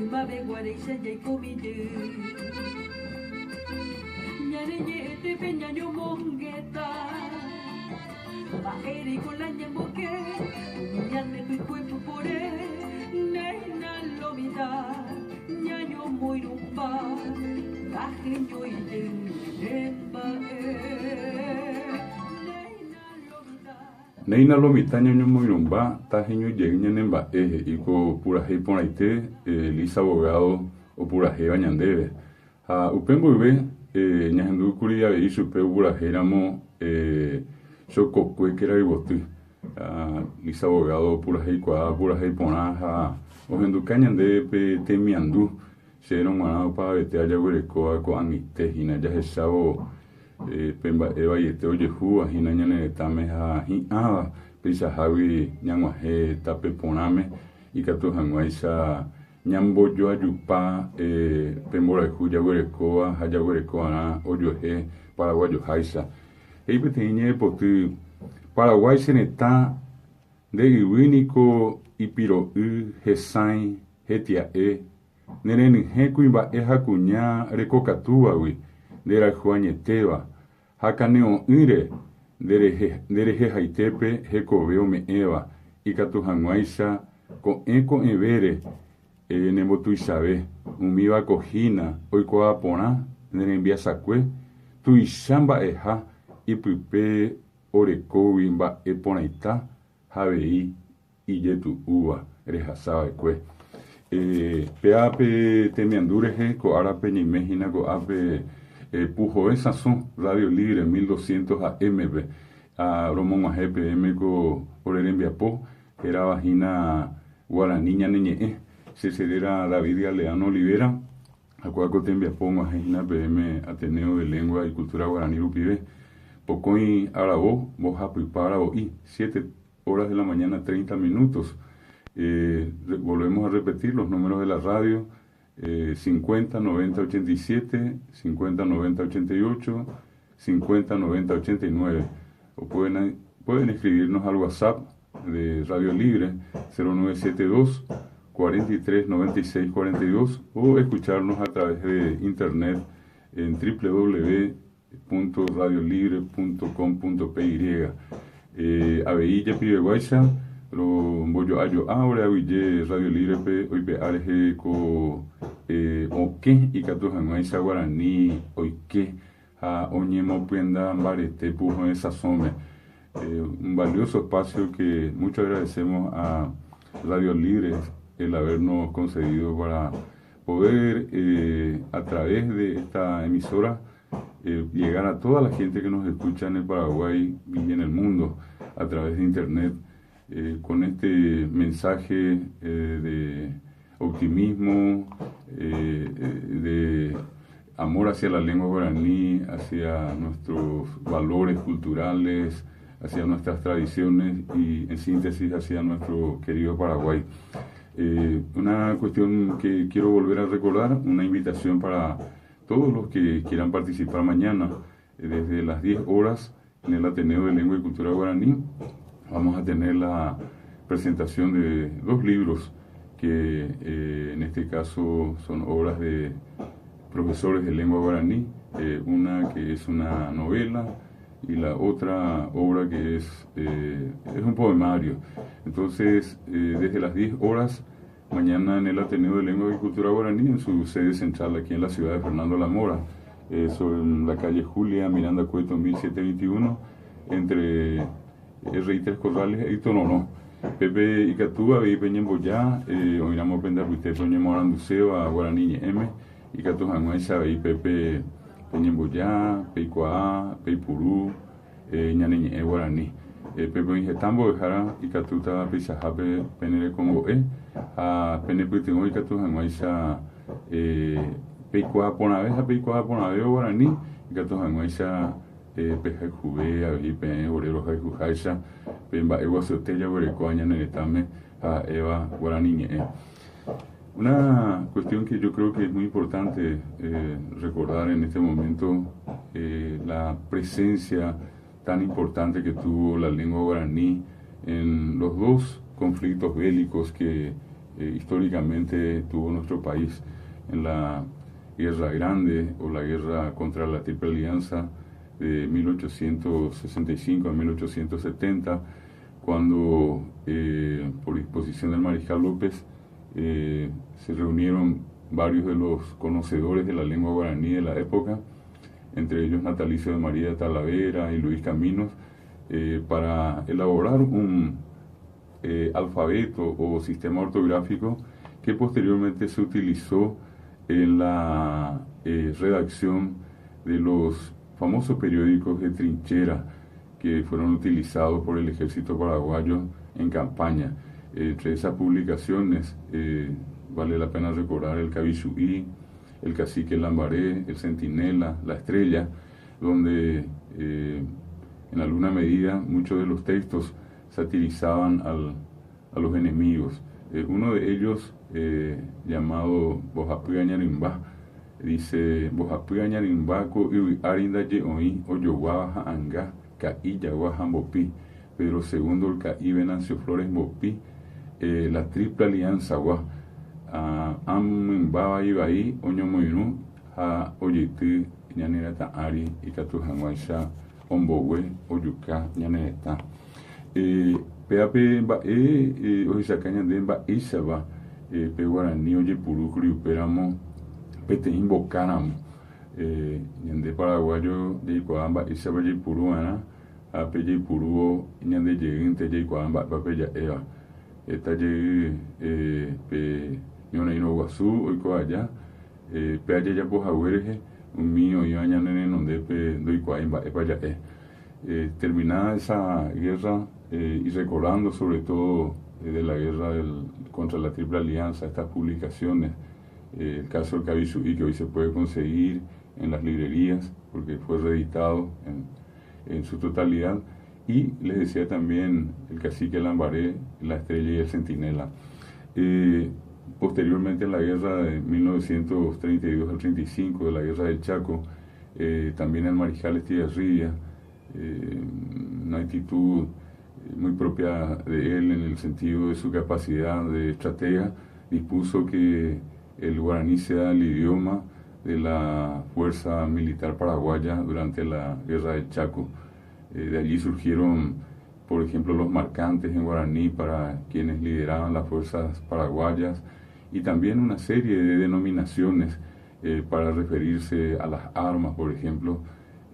Ymave guaréicha jaikomi jey. Ñane ñe'ẽtépe ñañomongeta. Mba'éreiko la ñamboyke umi ñande pykue pypore. Néina lo mitã ñañomoirũmba taheñói jey ñane mba'e. Néina lo mitã. Néina lo mitã ñañomoirũmba taheñói jey ñane mba'e he'i ko purahéi porãite Elisa Bogado opurahéiva ñandéve. Ha upe mboyve ñahendúkuri avei chupe opurahéiramo Chokokue kerayvoty. Lisa Bogado opuraheikuaa, opurahéi porã ha ohenduka ñandéve pe temiandu Chérõ g̃uarã opavavete ajaguerekóva ko'ag̃aite hína jahechávo pe mba'e vaiete ojehúva hína ñane retãme ha hi'ãva peichahágui ñag̃uahẽ tape porãme ikatu hag̃uáicha ñambojoajupa pe mborayhu jaguerekóva ha jaguerekova'erã ojuehe paraguayoháicha. He'i peteĩ ñe'ẽpoty, Paraguái che retã nde yvy niko ipiro'y, hesãi, hetia'e, Ne renyhẽ kuimba'e ha kuña rekokatúvagui, nde rayhu añetéva, ha kane'õ'ỹre nde rehehaitépe hekove ome'ẽva, ikatu hag̃uáicha ko'ẽ ko'ẽvére nembotuichave, umíva ko hína oikuaa porã ne rembiasakue tuicha mba'eha ipype orekógui mba'e porãita ha avei ijetu'úva rehasa va'ekue. Péa pe temiandu rehe ko árape ñaime hína ko'ápe Puhoe Sãso Radio Libre 1200 AM-pe. Romog̃uahẽ peẽme ko ore rembiapo hérava hína Guarani ñane ñe'ẽ. Che cheréra David Galeano Olivera ha kóa ko tembiapo og̃uahẽ hína peẽme Ateneo de Lengua y Cultura Guarani rupive. Pokõi aravo mbohapypa aravo'i, siete horas de la mañana 30 minutos. Eh, volvemos a repetir los números de la radio. 50 90 87, 50 90 88, 50 90 89. O pueden, pueden escribirnos al WhatsApp de Radio Libre 0972 43 96 42 o escucharnos a través de internet en www.radiolibre.com.py. Eh, avei jepiveguáicha rombojo'ajo'a ore aguyje Radio Libre-pe oipe'a rehe ko eh, okẽ ikatu hag̃uáicha guarani oike ha oñemopyenda mbarete Puhoe Sasõme. Eh, un valioso espacio que mucho agradecemos a Radio Libre el habernos concedido para poder eh, a través de esta emisora eh, llegar a toda la gente que nos escucha en el Paraguay y en el mundo a través de internet eh, con este mensaje eh, de optimismo, eh, de amor hacia la lengua guaraní, hacia nuestros valores culturales, hacia nuestras tradiciones y en síntesis hacia nuestro querido Paraguay. Eh, una cuestión que quiero volver a recordar, una invitación para todos los que quieran participar mañana, eh, desde las 10 horas en el Ateneo de Lengua y Cultura Guaraní, vamos a tener la presentación de dos libros que eh, en este caso son obras de profesores de lengua guaraní, eh, una que es una novela y la otra obra que es, eh, es un poemario. Entonces, eh, desde las 10 horas, mañana en el Ateneo de Lengua y Cultura Guaraní, en su sede central aquí en la ciudad de Fernando La Mora, sobre la calle Julia Miranda Cueto 1721, entre RI Tres Corrales y Tonono. Pépe ikatu avei peñemboja, eh, oĩramo pende apytépe oñemoaranduséva guarani ñe'ẽme, ikatu hag̃uáicha avei pépe peñemboja, peikuaa, peipuru eh, ñane ñe'ẽ guarani. Eh, pépe oĩ heta mbo'ehára ikatúta peichahápe penerekombo'e ha penepytyvõ ikatu hag̃uáicha eh, peikuaa porãve ha peikuaa porãve guarani ikatu hag̃uáicha eh, pehayhuve avei peẽ ore rohayhuháicha pe mba'e guasuete jaguerekóva ñane retãme ha ha'éva guarani ñe'ẽ. Una cuestión que yo creo que es muy importante eh, recordar en este momento, eh, la presencia tan importante que tuvo la lengua guaraní en los dos conflictos bélicos que históricamente tuvo nuestro país en la Guerra Grande o la guerra contra la Triple Alianza de 1865 a 1870, cuando por disposición del Mariscal López se reunieron varios de los conocedores de la lengua guaraní de la época, entre ellos Natalicio de María Talavera y Luis Caminos, para elaborar un alfabeto o sistema ortográfico que posteriormente se utilizó en la redacción de los famosos periódicos de trinchera que fueron utilizados por el ejército paraguayo en campaña. Entre esas publicaciones vale la pena recordar el Cabichuí, el Cacique Lambaré, el Centinela, la Estrella, donde en alguna medida muchos de los textos satirizaban a los enemigos. Uno de ellos, llamado Mbohapy Añarymbá, dice: Mbohapy Añarymbá ko yvy ári ndaje oĩ ojoguáva ha'anga Ka'i Jagua ha Mbopi, Pedro Segundo el Ka'i Venancio Flores Mbopi, la Triple Alianza-gua, ã mymba vai vai oñomoirũ ha ojeity ñane retã ári ikatu hag̃uáicha ombogue ojuka ñane retã. Péva pe mba'e ohechaka ñande mba'éichapa pe guarani ojepurúkuri upéramo peteĩ mbokáramo. Ñande paraguayo jaikuaa mba'éichapa jaipuruva'erã ha pe jaipurúvo ñande jeýnte jaikuaa mba'épa pe ja'éva. Heta jey pe ñorairõ guasu oiko aja, pe ajajapo hague rehe umi oĩva ñane renondépe ndoikuaái mba'épa ja'e. Terminada esa guerra y recordando sobre todo de la guerra contra la Triple Alianza, estas publicaciones, el caso del Cabichuí que hoy se puede conseguir en las librerías porque fue reeditado en su totalidad, y les decía también el Cacique Lambaré, la Estrella y el Centinela. Posteriormente en la guerra de 1932 al 35, de la guerra del Chaco, también el Mariscal Estigarribia, una actitud muy propia de él en el sentido de su capacidad de estratega, dispuso que el guaraní sea el idioma de la fuerza militar paraguaya durante la guerra del Chaco. De allí surgieron, por ejemplo, los marcantes en guaraní para quienes lideraban las fuerzas paraguayas, y también una serie de denominaciones para referirse a las armas, por ejemplo,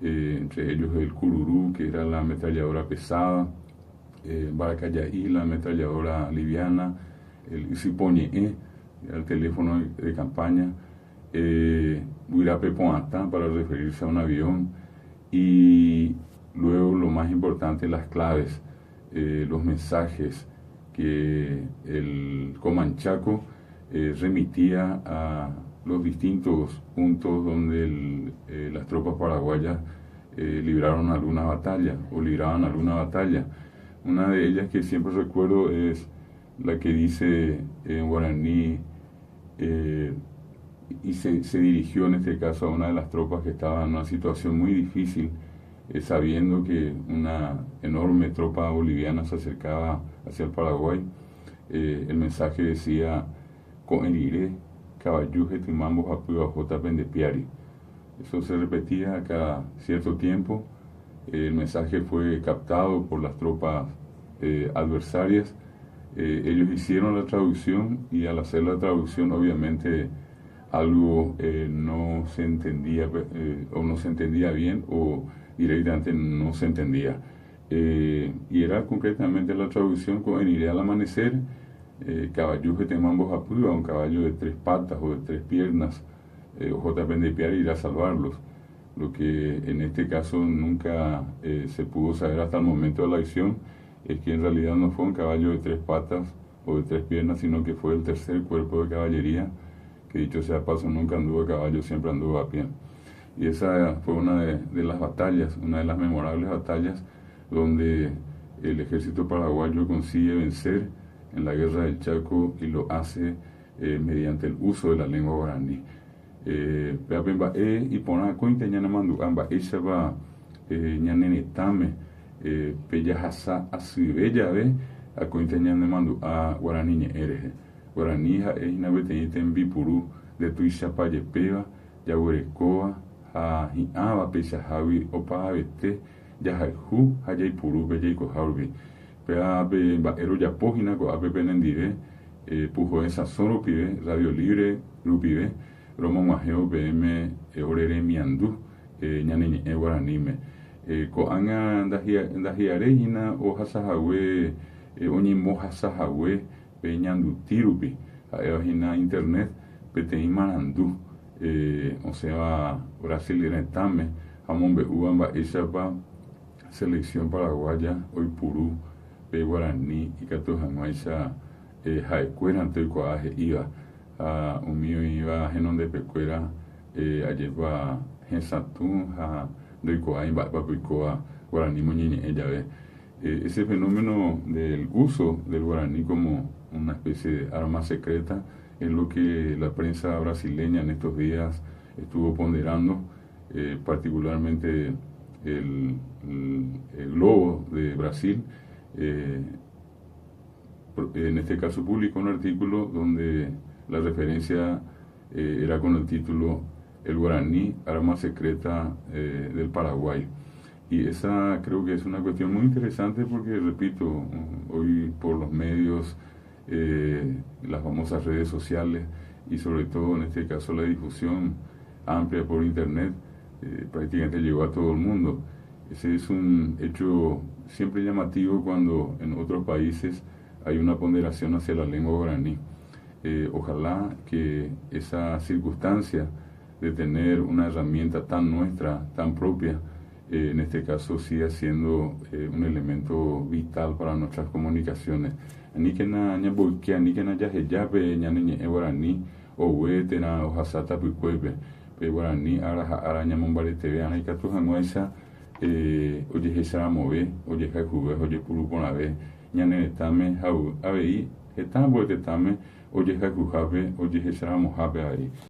entre ellos el cururú, que era la ametralladora pesada, Baracayaí, la ametralladora liviana, el Isipoñe'e, era el teléfono de campaña, Guyrape Poatã para referirse a un avión, y luego lo más importante, las claves, los mensajes que el Comanchaco remitía a los distintos puntos donde las tropas paraguayas libraron alguna batalla o libraban alguna batalla. Una de ellas que siempre recuerdo es la que dice en guaraní, y se dirigió en este caso a una de las tropas que estaba en una situación muy difícil, sabiendo que una enorme tropa boliviana se acercaba hacia el Paraguay. El mensaje decía: Ko'ẽ rire, kavaju hetyma mbohapýva ohóta pende piári. Eso se repetía cada cierto tiempo. El mensaje fue captado por las tropas adversarias. Ellos hicieron la traducción y al hacer la traducción obviamente algo no se entendía, o no se entendía bien o directamente no se entendía. Y era concretamente la traducción con en iré al amanecer, kavaju hetyma mbohapýva, un caballo de tres patas o de tres piernas, ohóta pende piári irá a salvarlos. Lo que en este caso nunca se pudo saber hasta el momento de la acción es que en realidad no fue un caballo de tres patas o de tres piernas, sino que fue el tercer cuerpo de caballería, que dicho sea paso nunca anduvo a caballo, siempre anduvo a pie. Y esa fue una de las batallas, una de las memorables batallas donde el ejército paraguayo consigue vencer en la guerra del Chaco y lo hace mediante el uso de la lengua guaraní. Péape mba'e iporã akóinte ñanemandu'a mba'éichapa ñane retãme pe jahasa asyve jave akóinte ñanemandu'a guarani ñe'ẽ rehe. Guarani ha'ehína peteĩ tembipuru ndetuichapajepéva jaguerekóva ha hi'ãva peichahágui opavavete jahayhu ha jaipuru pe jaikoha rupi. Péva pe mba'e rojapohína ko'ápe penendive puhoe sãso rupive, Radio Libre rupive, romog̃uahẽvo peẽme ore remiandu ñane ñe'ẽ guaraníme. Ko'ág̃a ndahi'aréihína ohasahague oñembohasahague pe ñanduti rupi, ha'éva hína internet peteĩ marandu osẽva Brasil retãme ha omombe'úva mba'éichapa selección paraguaya oipuru pe guarani ikatu hag̃uáicha ha'ekuérante oikuaa he'íva ha umi oĩva henondepekuéra ajépa hesatũ ha ndoikuaái mba'épa oikóva guarani moñeñe'ẽ jave. Ese fenómeno del uso del guaraní como una especie de arma secreta es lo que la prensa brasileña en estos días estuvo ponderando, particularmente el Globo de Brasil, en este caso publicó un artículo donde la referencia era con el título El guaraní, arma secreta del Paraguay. Y esa creo que es una cuestión muy interesante porque, repito, hoy por los medios, las famosas redes sociales y sobre todo en este caso la difusión amplia por internet, prácticamente llegó a todo el mundo. Ese es un hecho siempre llamativo cuando en otros países hay una ponderación hacia la lengua guaraní. Ojalá que esa circunstancia de tener una herramienta tan nuestra, tan propia, en este caso siga siendo un elemento vital para nuestras comunicaciones. Aníkena ñamboyke, aníkena jahejápe ñane ñe'ẽ guarani ogue térã ohasa tapykuépe. Pe guarani ára ha ára ñamombareteve ikatu hag̃uáicha ojehecharamove, ojehayhuve ha ojepuru porãve ñane retãme ha avei heta ambue tetãme ojehayhuhápe ojehecharamohápe avei.